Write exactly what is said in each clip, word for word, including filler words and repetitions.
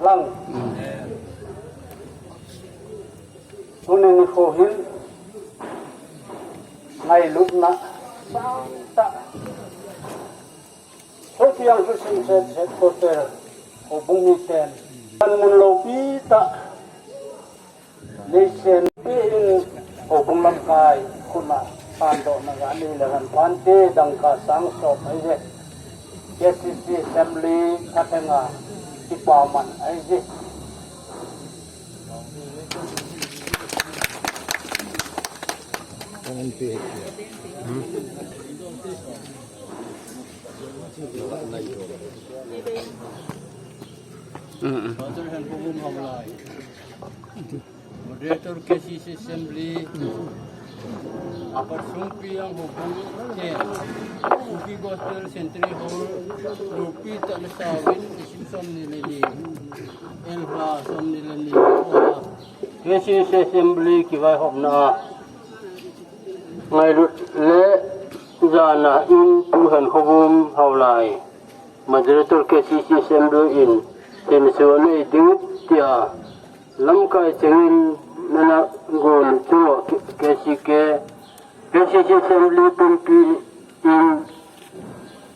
Lang. Tuni nikho hin ngailutna sangtah Songpiang Christian Church Headquarter houbung miten panmun loupi tah neisem pi in houbung lamkai khun a sandohna ga nei le han phante dangka sang sop ahi ve. K C C Assembly khat henga kipaman ahi ve. Moderator K C C Assembly, Upper Songpiang houbung te, Kuki Gospel Centenary Hall, loupi tah le sauvin, isim somni le ni, elha somni le ni, K C C Assembly kivaihopna a ngailut le jana in Tuhen Khovum Haolai, Moderator K C C Assembly in, thilsoh nei ding tia lamkai chengin nana gol chu K C K, K C C Assembly pumpi in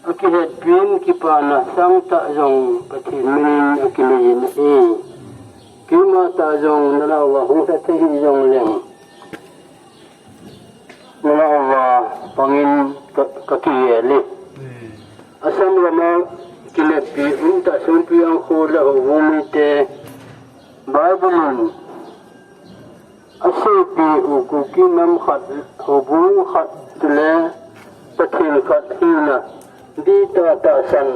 akihetpin kipana sangtah jong Pathen minin akineiyin ahi. Keima tah jong nana uva hung lha thei hih jongleng, nana uva pangin ka, ka kigel e. Assam lama kilepi umtah Songpiang kho le houbung mite Bible in aseipiu Kuki nam khat, houbung khat le Pathen khat hina ding tah tahsan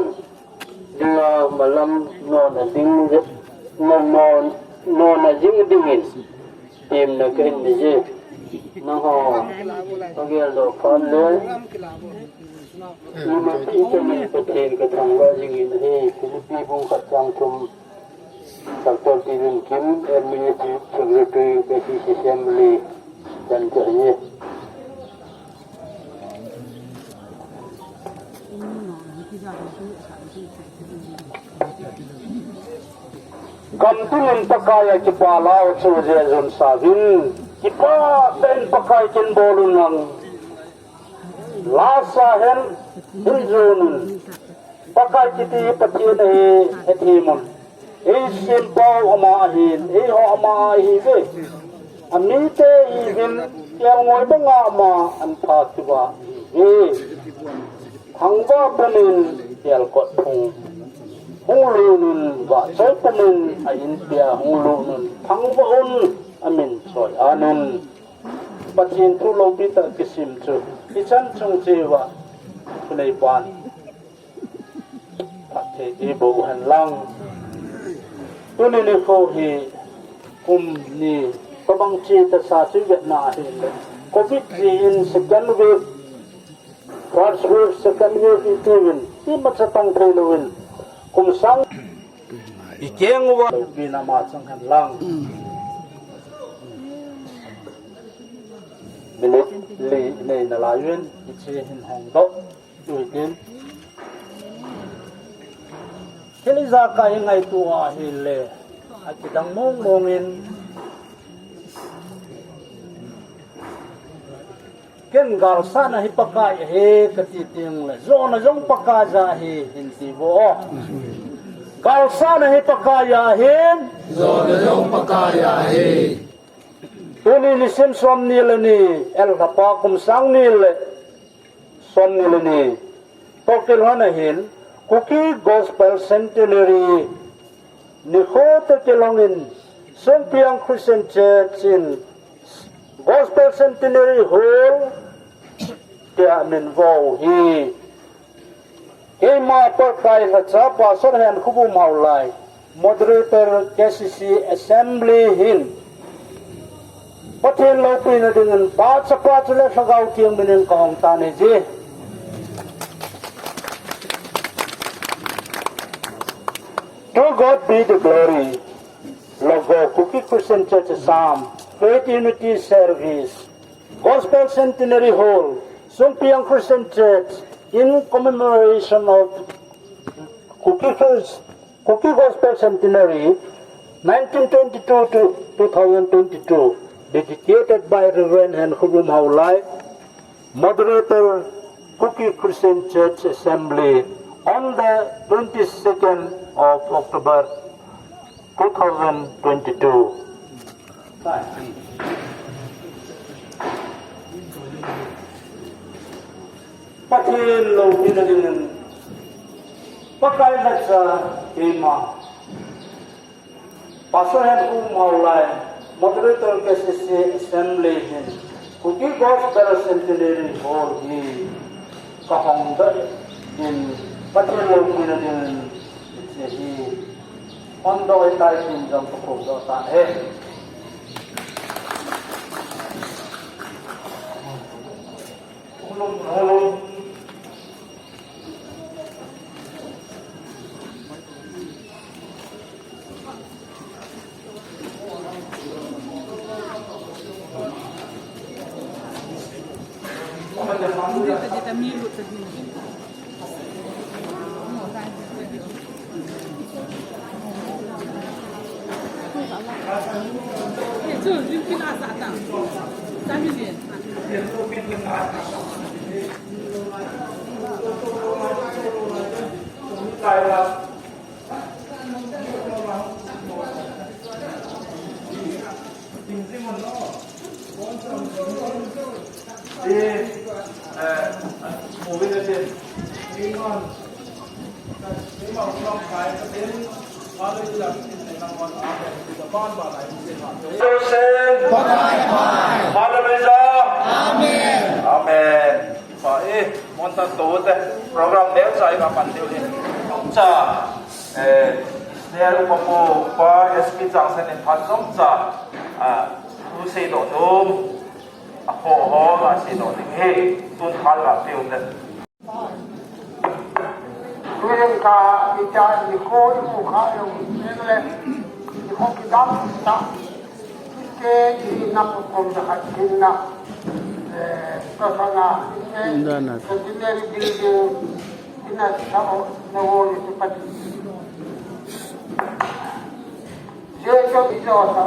dinga malam nona ding, nona, nona jing dingin temna kahin nei e. Nangho kageldoh phat le ima ti kamin Pathen kathangvah jingin ahi. Philippi bung khat chang thum. Doctor T. Limkim, Administrative Secretary, K C C Assembly, dan cha ye. Gam tunin Pakai a kipah lau chu jeh a jun sauvin, kipah tah in Pakai kin bol un lang. Lasa hen, hin jun un. Pakai kiti Pathen ahi, hethem un. Eisempau ama ahin, eiho ama ahiuve. Amite ihiuvin, kelngoi banga ama ahin pha kivah ihiuve. Thangvah pumin, kelkot phung hung lut un, vahchoi pumin, a inpia hung lut un, thangvah un, amin choi-an un. Pathen thu loupi tah kisim chu, ichan chung cheh uva, thuneipan phatthei eiboh hen lang. Tuni nikho hi kum ni tobang che tasa chu vetna ahile, Covid jeh in second wave, first wave, second wave itiuvin, imacha tong thei louvin, kum sang ikeng uva loupina ama chang hen lang. Minute li nei nalai uvin, hiche hin hongdoh uhitin. Thil ijakai ngaito ahile, akidang mong mong in, ken galsatna hi Pakai ahi kati tengle, jona jong Pakai ja ahi hin tiuvo. Galsatna hi Pakai ja ahin. Jona jong Pakai ja ahi. Tuni nisim somni le ni, elhapa kum sang ni le somni le ni, tokil hon ahin, Kuki Gospel Centenary nikho tokil hon in, Songpiang Christian Church in Gospel Centenary Hall tia amin vo u hi. Keima Pakai lhacha Pastor Henkhovum Haolai, Moderator K C C Assembly hin, Pathen loupina dingin Pa, Chapa chule Lhagao Theng minin kahong tan ahi. To God be the glory. Logo, Kuki Christian Church Assam, Faith Unity Service, Gospel Centenary Hall, Songpiang Christian Church, in commemoration of Kuki First, Kuki Gospel Centenary, nineteen twenty-two to two thousand twenty-two, dedicated by Reverend Henkhorum Haolai, Moderator, Kuki Christian Church Assembly, on the twenty-second of October, two thousand twenty-two. Pathen loupina dingin, Pakai lhacha keima, Pastor Henkhorum Haolai, Moderator K C C Assembly hin, Kuki Gospel Centenary Hall hi kahong doh in, Pathen loupina dingin, hiche hi hon doh tai tin jong kaphong doh tan ahi. Hallelujah. Amen. Amen. Pa e, mon tan to te. Program neo chai ka pan deu ni. Cha, eh, neo pa po pa S P Changsan in phat jong cha, ah, tu sei doh tu. A ho ho la sei doh ding hi. Tun hal la piu te. Tuin ka ita i ko i mu kha lo le. I ko kidam ta. Te i na ko kom da khat kin na. Eh, ka sa na. Ina na. Centenary Building. Ina sa o na wo ni tu pati. Je jo i jo sa.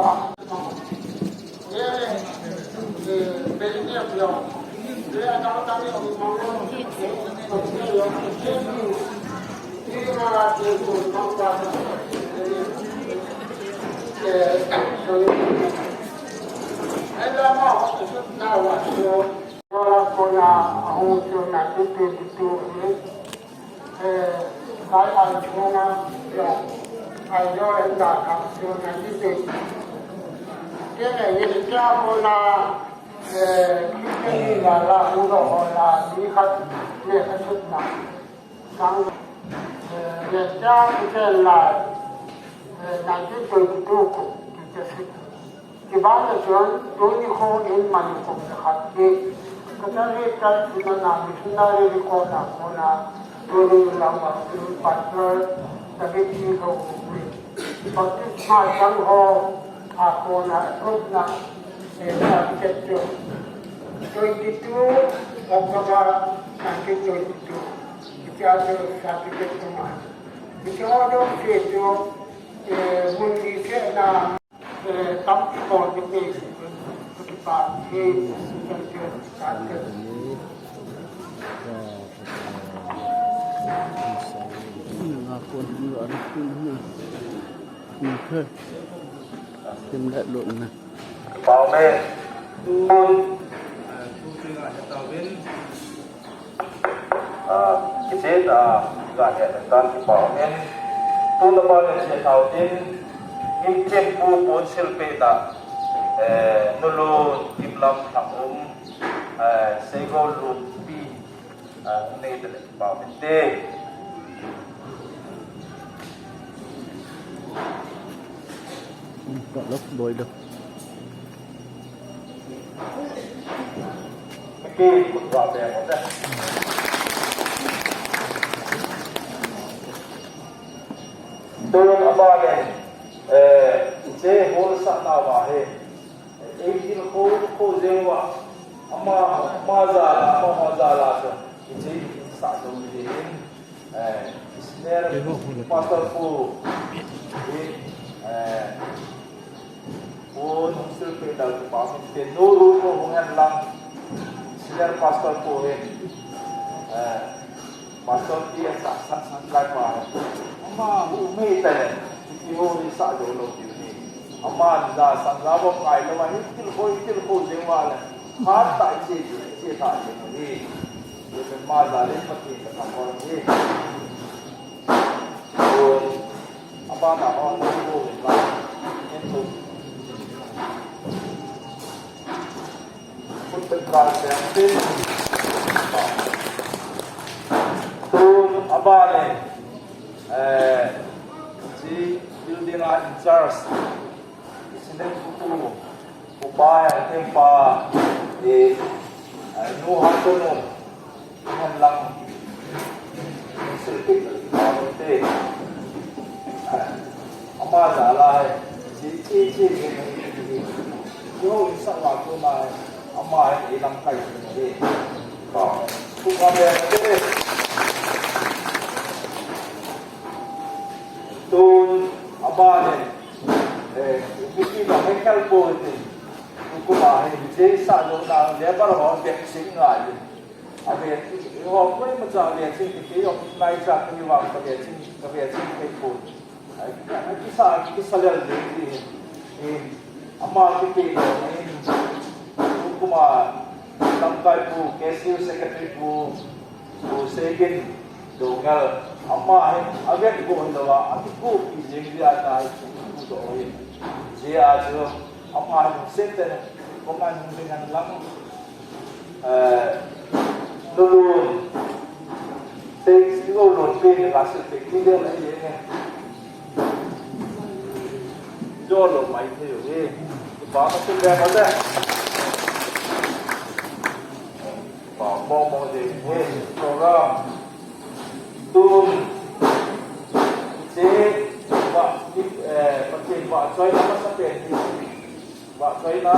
Sang, eh, le cha ki chen lai, eh, nineteen twenty-two ko, ki che sik. Ki ba le chuan, tuni kho in man ko le khat ki. Ka ta le ta ki na na missionary ko na ko na, tuni la ma, tuni pastor, ta ki ki ko ko. Baptisma sang ho, a ko na, ko na, eh, ta ki che chu. Twenty-two October nineteen twenty-two. Hitia chu certificate chu ma. Hitia chu chu, eh, mun li che na, eh, tampi bol te te chu kipa he, chu chu, chu chu. Amen. Tun, eh, tu te ga he ta vin. Ah, kicheh, ah, ga he ta tan kipa amen. Tun na ba le che thau tin, in tempu pon sil pe ta, eh, nulu, timlam, thang um, eh, seigo, lut, pi, ah, nei te le kipa amen te. Ka lok boi do. Tun a ba le, eh, che hol sa na ba he. Ei thil kho, kho jeng uva, ama, ama jal a, ama ho jal a chu, hiche hi sa jong hi in, Eh, senior pastor pu, eh, pu nung sil pe dal pa min te nuru ko hung hen lang, senior pastor pu hin, eh, pastor ti sa san san lai pa, ama hu me ta le, ti ho ni sa jo lo ti ni, ama ni da san da bo kai lo ma ni til ko, til ko je ma le, ha ta chi chi ta chi ni. Pathen ma jal in Pathen ka thangvah hi. Tun, abana hon, hon, hon, hon, hon. Khut beng kal seng tin. Tun, abana, eh, chi building a in charge. Sinem kutu, upa yang tempa, eh, eh, nu hantonu, han lang, silpik, te. Eh, ama jal a, si, si, si, si, si, yo, isa wa tu na, ama, eh, lang kai, eh. Ba, tu ka be, eh. Tun, abana, eh, Kuki bang hi khel poi tin. Kuki bang hi, je sa jo na, le bar ho, bek sing ngai. A bek, ho, koi ma cha bek sing, ke yo, nai cha, ke wa, ka bek sing, ka bek sing, ke poi. Ai, ai, kisa, kisa lel de, eh, ama, ke ke, eh, Kuki ma, lamkai pu, K C U secretary pu, Pu Seikin Doungel, ama hi, a vet go hi lou a, a kikupi jing dia ta hi, ku do hi. Jia chu, ama hi, senten, ko man hung ding an lang, eh, lulun, sei, sei lulun pe ni la se pe ki de la ye ne. Jo lo mai thei u hi. Ba ka su le ka de. Ba mo mo de hi. Program. Tun. Che, ba, eh, Pathen ba choi na ma sa pen hi. Ba choi na.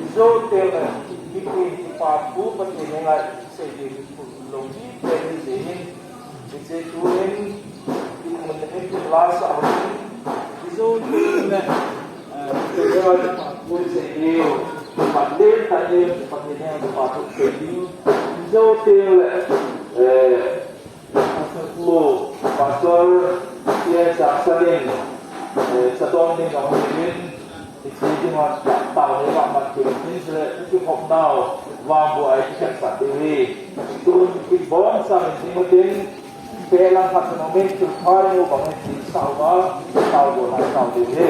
Ijo te le. Ki ki pa pu Pathen ne ngai sei de. Long ji pe ni de hin. Hiche tuhin, imun in la sa hin, ijo tuhin, eh, Pathen in pa pu sei diu, Pathen ta diu, Pathen in pa pu sei diu, ijo tuhin, eh, Pastor Pu, Pastor P S Jackson in, eh, Sadon in jong hin, Hiche ding a tao le vang mat kin, tin se le, ki hop nau, vang bu ai ki khen sat ding hi. Tun ki bon sang ding tin, pe lang khat no min tu phai no bang ki sao va, sao bu lai sao ding hi.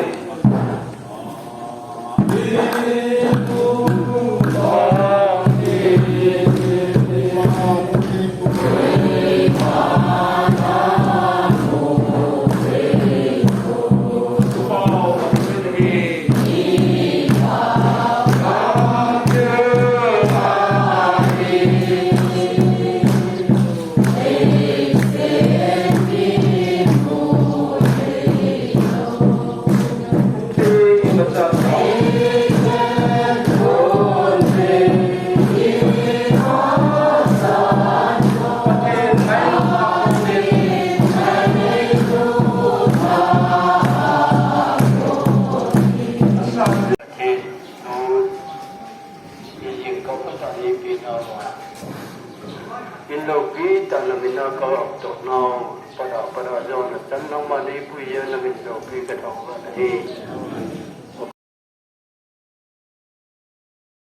Pathen thu, ijing kau kata ni pi nau. In loupi tah lam in a kau ap toh nau, pada pada jong na chan nangma neipui jeh a lam in loupi ka thangvah ahi.